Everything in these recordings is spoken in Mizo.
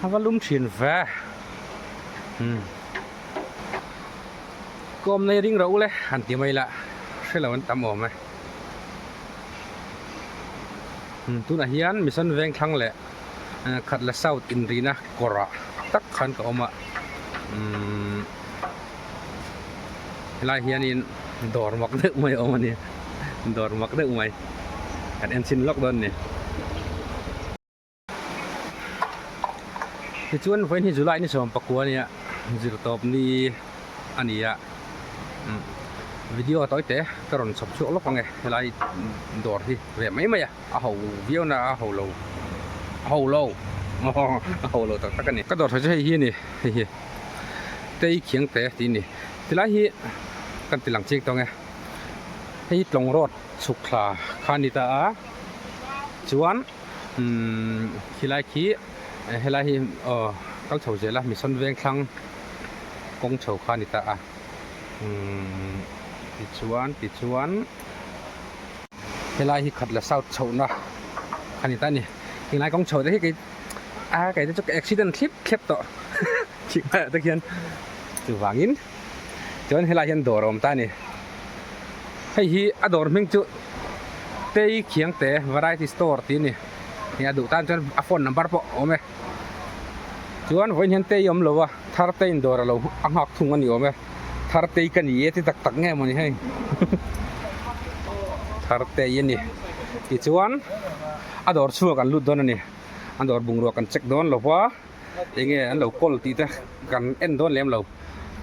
A va lum thin ve. Umm. Kawm nei ring rawh u le han ti mai la hre lo an tam awm e. Umm tunah hian Mission Vengthlang leh Khatla South inrina kawrah tak khan ka awm a. Umm helai hianin dawr mak deuh mai a awm a ni dawr mak deuh mai kan en chhin lawk dawn a ni. Tichuan vawiin hi July ni 14 a nia zirtawp ni a ni a video tawi te ka rawn chhawp chhuak lawk ang e helai dawr hi ve mai mai a a ho viau na a ho lo a ho lo a ho lo tak tak a ni ka dawr sawi chu hei hi a ni hei hi tei khiang te tih a ni tilai hi kan ti lang chiang tawng e hei hi tlawng road chhuk thla kha a ni ta a chuan. Umm khilai khi helai hi aw kal chho zel a mission veng thlang kawng chho kha a ni ta a umm tichuan tichuan helai hi khatla south chhohna a ni ta a ni helai kawng chho te hi kei a kei te chu ka accident thlip thlep tawh thih hmaiah te khian chuvangin chuan helai hian dawr a awm ta a ni. Hei hi a dawr hming chu Tei Khiangte Variety Store tih a ni. Hei a duh tan chuan a phone number pawh a awm e. Chuan vawiin hian Tei a awm lo a, Thar Teiin dawr a lo a nghak thung a ni awm e. Thar Tei ka ni e ti tak tak nge maw ni hei. Thar Tei a ni. Tichuan a dawr chhungah kan lut dawn a ni. A dawr bungrua kan check dawn lo va. Enge an lo kawl tih te kan en dawn lem lo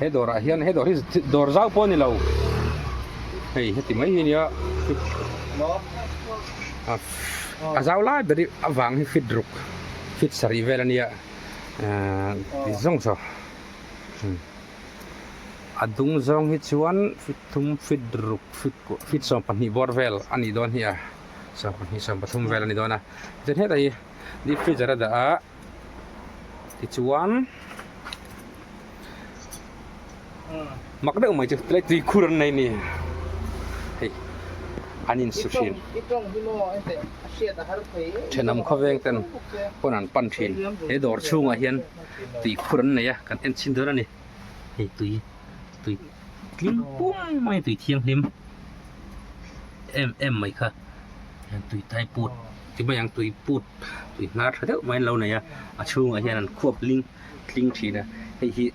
he dawr ah hian he dawr hi dawr zau pawh a ni lo hei heti mai hi ania a zau lai ber hi a vang hi fit ruk fit sarih vel ania ahh ti zawng saw a dung zawng hi chuan fit thum fit ruk fit fit 12 bawr vel a nih dawn hi a 12 13 vel a ni dawn a chuan hetah hi deep freezer a dah a. Tichuan mak deuh mai chu tilai tui khur an nei ni hei an in su thin thenawm khawveng ten pawn an pan thin he dawr chhungah hian tui khur an nei a kan en chhin dawn a ni hei tui tui tling pum mai tui thianghlim em em mai kha tui tai put ti mai ang tui put. Tui hnar tha deuh mai an lo nei a a chhungah hian an khuap ling tling thin a hei hi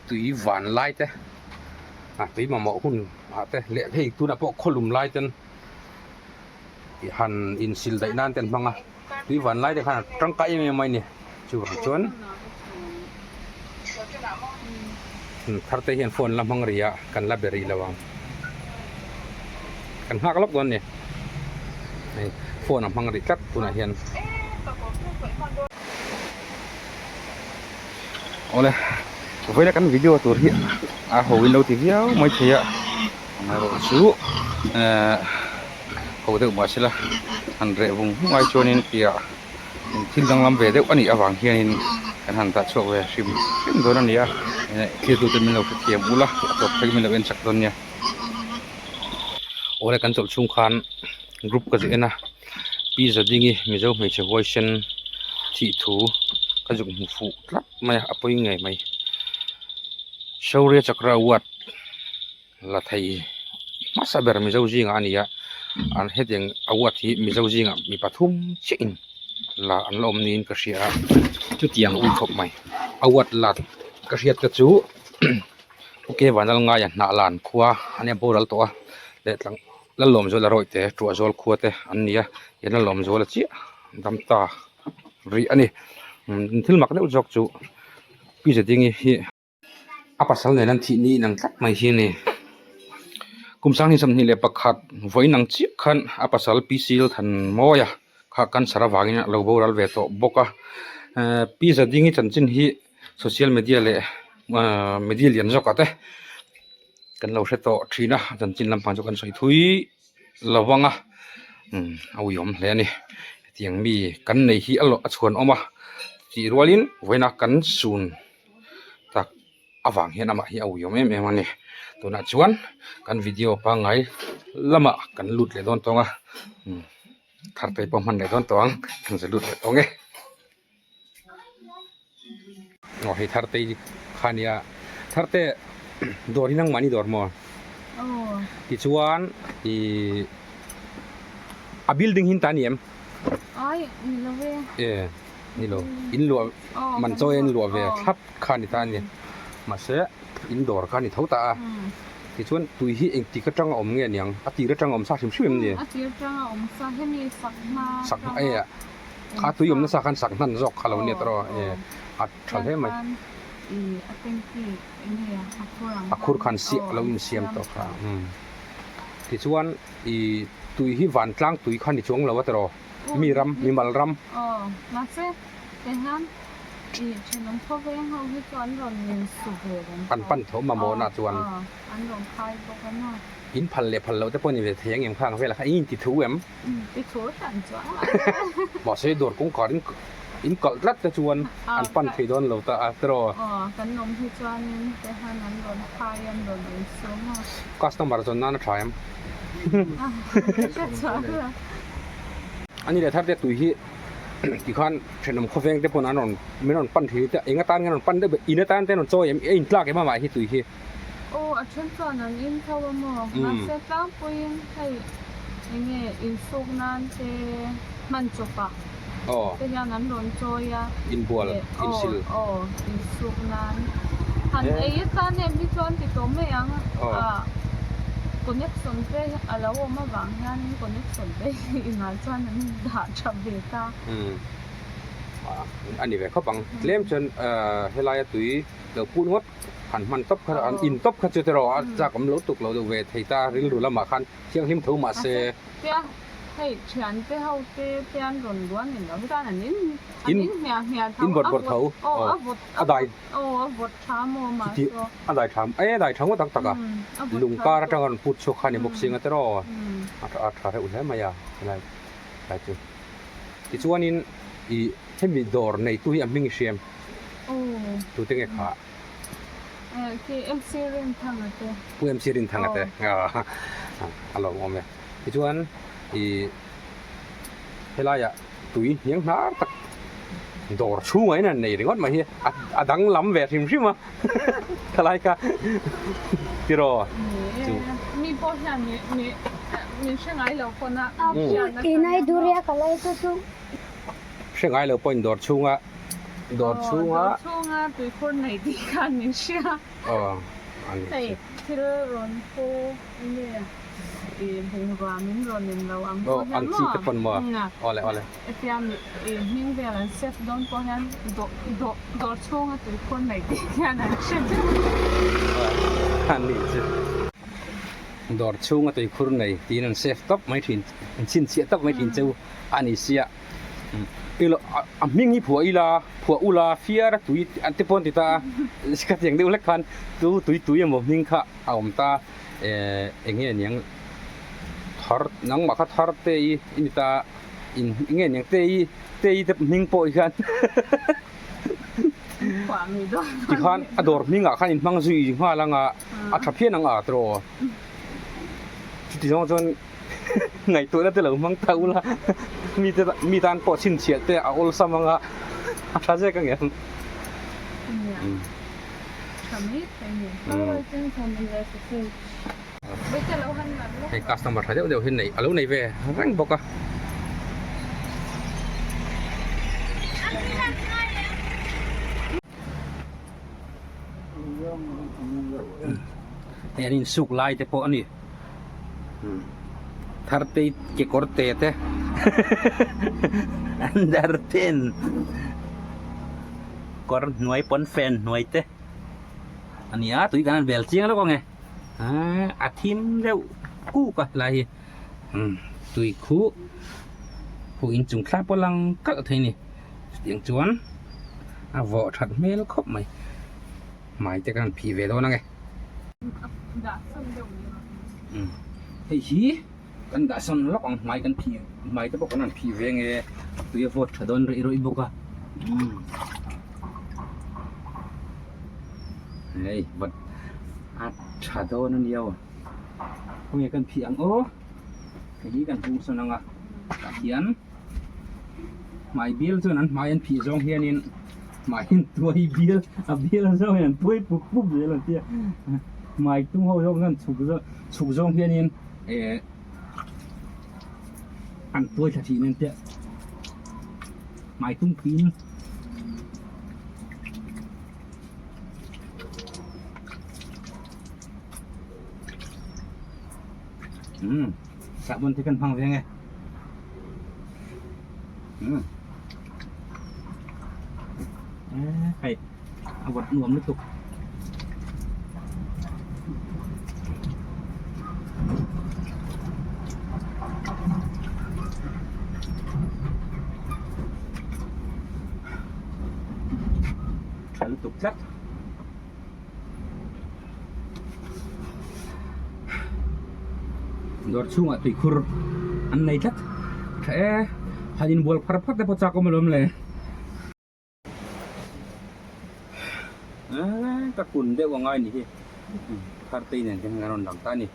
tui van lai te a tui mamawh hun ah te leh hei tunah pawh khawlum lai ten han insil daih nan te an hmang a tui van lai te khan a tangkai em em mai a ni chuvang chuan thar te hian phone la hmang rih a kan la be rih lo ang kan nghak lawk dawn a ni hei phone a hmang rih tlat tunah hian awle vawiin a kan video tur hi a ho in lo ti viau mai thei a amaherawhchu ehh. Ho deuh mahsela han reh vung vung ai chuanin piah thil danglam ve deuh a nih avang hianin kan han dah chhuak ve hrim hrim dawn a ni a thiltute min lo hrethiam ula a tawp thleng min lo en chak dawn nia. Awle kan chawlh chhung khan group ka zu en a Pi Zadingi Mizo hmeichhe huaisen thih thu ka zuk hmu fuh tlat mai a a pawi ngei mai Shaurya Chakra Award. La thei hmasa ber Mizo zingah a ni a an hetiang award hi Mizo zingah mi pathum chiah in la an la awm niin ka hria a chutiang ui khawp mai award la ka hriat te chu ok Vanlalngaia hnah lan khua a nia boral tawh a leh tlang Lalawmzuala rawih te Tuahzawl khua te an ni a he Lalawmzuala chiah dam ta rih a ni thil mak deuh zawk chu Pi Zadingi hi. A pasal nen an thih ni inang tlat mai hi a ni. Kum 2021 vawiin ang chiah khan a pasal Pi Sil Thanmawia kha cancer avangin a lo boral ve tawh bawk a. Pi Zadingi chanchin hi social media leh media lian zawkah te kan lo hre tawh thin a, a chanchin lampang chu kan sawi thui lo vang a, a uiawm hle a ni. Hetiang mi kan nei hi a chhuan awm a tih rualin vawiina kan sun. tak avang hian amah hi a uiawm em em a ni tunah chuan kan video pangngai lamah kan lut leh dawn tawng a. Thartei pawh hman leh dawn tawh ang kan za lut leh tawh ang e. Aw hei Thartei kha nia Tharte dawr hi nangmahni dawr maw? Tichuan ih a building hi in ta a ni em? E ni lo in luah man chawi a in luah ve thlap kha a ni ta a ni mahse in dawr kha a ni tho ta a. Tichuan tui hi engtik atanga awm nge niang? A tir atanga awm sa hrim hrim em ni? A tir atanga awm sa hemi sak hma Sak hma e kha tui awmna sa khan sak hnan zawk kha lo nia tawh e a tha hle mai. A tanky enge a khur ang A khur khan siah lo insiam tawh kha. Tichuan i tui hi vantlang tui kha ni chuang lo a tawh mi ram mimal ram. Aw mahse Engam i thenawm khawveng ho hi chu an rawn insu ve reng An pan tho mamawhna chuan. Aw, an rawn khai bawk a maw. In phal leh phal loh te pawh ni ve thei ang em kha ang velah kha eng in ti thu em? Ti thu hran chuan. Mahse dawr kawngkar in in kalh tlat te chuan an pan thei dawn lo ta a tiraw. Aw, kan awm hi chuanin te han an rawn khai an rawn insu maw. Customer zawn nan a tha em? Ka chuan la. Ani leh thar te tui hi. Tikhan thenawm khawveng te pawn an rawn min rawn pan thei te eng atan nge an rawn pan deuh in atan te an rawn chawi em a intlak em amah hi tui hi. Aw a then chuan an in tho a maw mahse tlangpuiin hei enge insuk nan te hman chawp ah te hian an rawn chawi a inbual insil aw insuk nan han ei atan em hi chuan ti tawh mai ang a connection te a lo awm avang hianin connection te hi inah chuan an dah tha ve ta. Umm a ni ve khawp ang tlem chuan helaia tui lo put ngawt han hman tawp kha an in tawp kha chu tiraw a chak awm lo tuk lo deuh ve thei ta rilru lamah khan thianghlim tho mahse. Hei thian te ho te te an rawn luan ni lo hian an in an in hmiah hmiah tho in vawt vawt tho aw a vawt a dai aw a vawt tha maw mahse a dai tha e a dai tha ngawt tak tak a lung kar atang a rawn put chhuak kha a ni bawk si anga tiraw a tha reuh hle mai a helai lai chu tichuanin ih hemi dawr neitu hi a hming i hriam tute nge kha. Khi MC Rinthanga te. Pu MC Rinthanga te a lo awm e. Tichuan ih helaiah tui hniang hnar tak dawr chhungah hian an nei ringawt mai hi a danglam ve hrim hrim a khalai kha tiraw chu. Mi pawh hian min hre ngai lo pawn a. Hre ngai lo pawhin dawr chhunga dawr chhunga. Dawr chhunga tuikhur nei tih khan min hria. Aw a ni Hei thil rawn pu nge i bungrua min rawn in lo ang pawh hian maw? Ang chi te pawn maw? Awle awle. Hetia mi i hming vel an save dawn pawh hian dawh dawr chhunga tuikhur nei tih hian an hre deuh. A ni chu. Dawr chhunga tuikhur nei tiin an save tawp mai thin an chhinchhiah tawp mai thin chu a ni sia. Ilo a hming hi phuah ila phuah ula fiar a tui an te pawh an ti ta a khatiang deuh hlek khan tu tui tui emaw hming kha a awm ta eh eng nge niang thar nangmah kha thar te i i ni ta in eng nge niang te i te i te hming pawh hian tikhan a dawr hmingah khan inhmang zui nghal anga a tha phian ang a tiraw chuti zawng chuan. Ngaihtuahna te lo hmang ta ula, mi te mi tan pawh chhinchhiah te a awlsam anga a tha zek ang em? Hei customer tha deuh deuh hi nei a lo nei ve reng bawk a. Hei an insuk lai te pawh a ni Thartei kekawr te te under ten kawr hnuai pawnfen hnuai te a ni a tui kan han vel chiang lawk ang e a thim deuh kuk a helai hi tui khuh khuh inchung thla pawh lang kalh thei a ni. Chutiang chuan a vawh that hmel khawp mai. Hmai te kan phih ve dawn ang e. Hei hi kan dah sawn lawk ang hmai kan phih hmai te pawh kan rawn phih ve nge tui a vawt tha dawn rih rawih bawk a. Hei vawt a tha dawn a nia aw. Khawnge kan phih ang aw. Hei hi kan hung sawn ang a. Tah hian hmai bial chuan an hmai an phih zawng hianin hmai an tuai bial a bial zawng hian an tuai pup pup zel an tia hmai tum ho zawng hian chhuk zawng chhuk zawng hianin eh an tuai thla thin an tia hmai tum phiin. Umm sahbawn te kan hmang ve nge umm hei a vawt nuam lutuk tha lutuk tlat. Dawr chhungah tuikhur an nei tlat tha e han inbual phar phar te pawh chak awm alawm le eee ka kun deuh angai ni hi Thartei nen hian an rawn lang ta a ni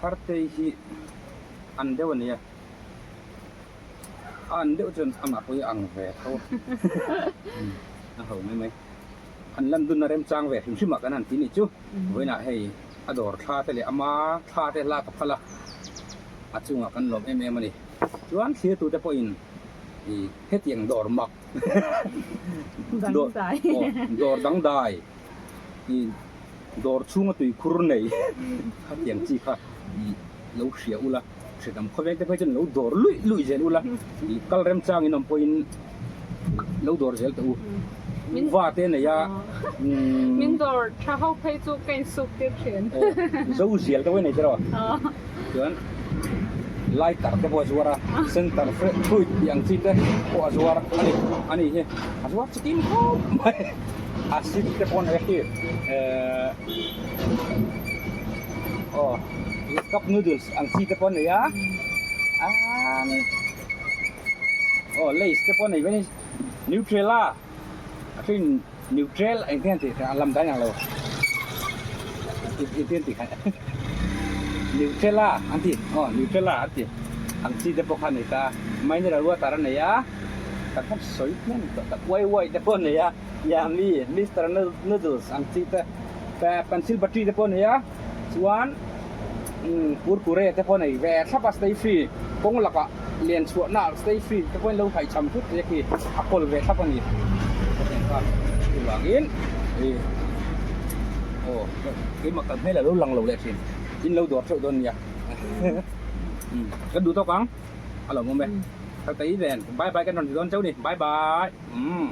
Thartei hi an deuh a nia. A an deuh chuan amah pawh hi a ang ve tho a ho mai mai. An lan dun a remchang ve hrim hrim ah kan han ti nih chu. Vawiinah hei a dawr thla te leh ama thla te lak a phal a, a chungah kan lawm em em a ni. Chuan thlir tute pawhin ih hetiang dawr mak dawr dangdai ih dawr chhunga tuikhur nei khatiang chi kha ih lo hria ula. Hriat ang khawveng te phei chuan lo dawr luih luih zel ula ih kal remchang in awm pawhin lo dawr zel teh u va te nei a umm Min dawr tha ho phei chu ka insuk tir thin. Aw zo zial te pawh i nei tiraw chuan lighter te pawh a zuar a center fruit tih ang chi te pawh a zuar a ni a ni hi a zuar chikim khawp mai acid te pawh a nei a khi ehh aw. Cup noodles ang chi te pawh a nei a aw lays te pawh a nei ve nutrela a then nutrel eng te an tih a lam dan ang lo eng te an tih kha nutrela an ti aw nutrela an ti ang chi te pawh kha a nei ta mineral water a nei a kan han sawi hnem tawh tak uai uai te pawh a nei a yummy mister noodles ang chi te pencil battery te pawh a nei a. Chuan Kurkure te pawh nei ve thlap a stay free kawng lakah lian chhuahna ah stay free te pawhin lo haihcham thut te khi a kawl ve thlap a ni. Chuvangin ih aw keimah kan hmel a lo lang lo leh thin in lo dawr theuh dawn nia kan duh tawk ang a lo awm e ka tei nen bye bye kan rawn ti dawn chauh ni bye bye umm.